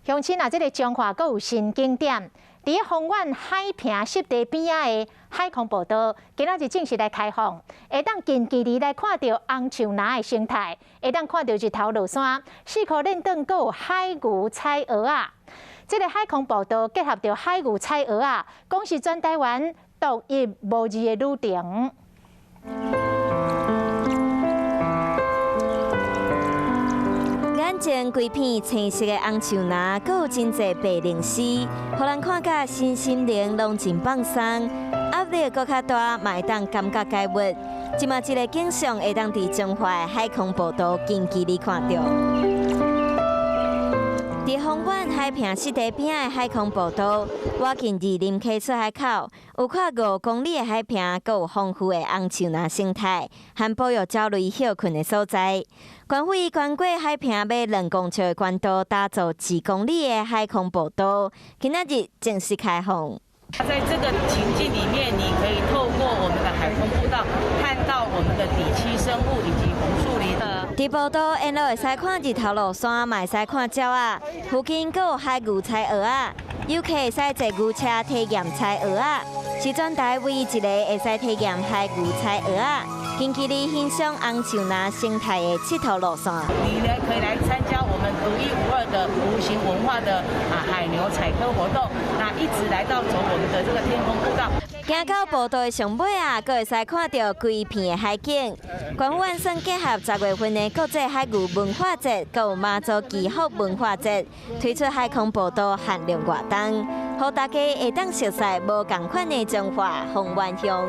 鄉親啊，這个彰化閣有新景點，佇豐原海坪濕地邊仔的海空步道，今仔日正式來開放，會當近距離來看著紅樹林的生態，會當看著日頭落山，四箍輪轉閣有海牛採蚵仔。這个海空步道結合著海牛採蚵仔，講是全台灣獨一無二的旅程。眼前規片青色的紅樹林，閣有真濟白鷺鷥，予人看甲身心靈攏真放鬆，壓力閣較大，嘛會當感覺解鬱。這馬這个景象會當佇彰化的海空步道近距離看著。佇豐原海坪濕地邊仔的海空步道，倚近二林溪出海口，有跨5公里的海坪，閣有豐富的紅樹林生態，和保育鳥類歇睏的所在。縣府懸過海坪欲2公尺的懸度，打造1公里的海空步道，今仔日正式開放。在這個情境裡面，你可以透過我們的海空步道，看到我們的底棲生物以及紅樹林。佇步道沿路會使看日頭落山，嘛會使看鳥仔，附近閣有海牛採蚵仔，遊客會使坐牛車體驗採蚵仔，是全台唯一一个會使體驗海牛採蚵仔，近距離欣賞紅樹林生態的𨑨迌路線。你呢可以來參加我們獨一無二的無形文化的海牛採蚵活動，那一直來到走我們的這個天空步道。行到步道的上尾啊，閣會使看著規片的海景。縣府按算結合10月份的國際海牛文化節，閣有媽祖祈福文化節，推出海空步道限量活動，予大家會當熟悉無仝款的彰化豐原鄉。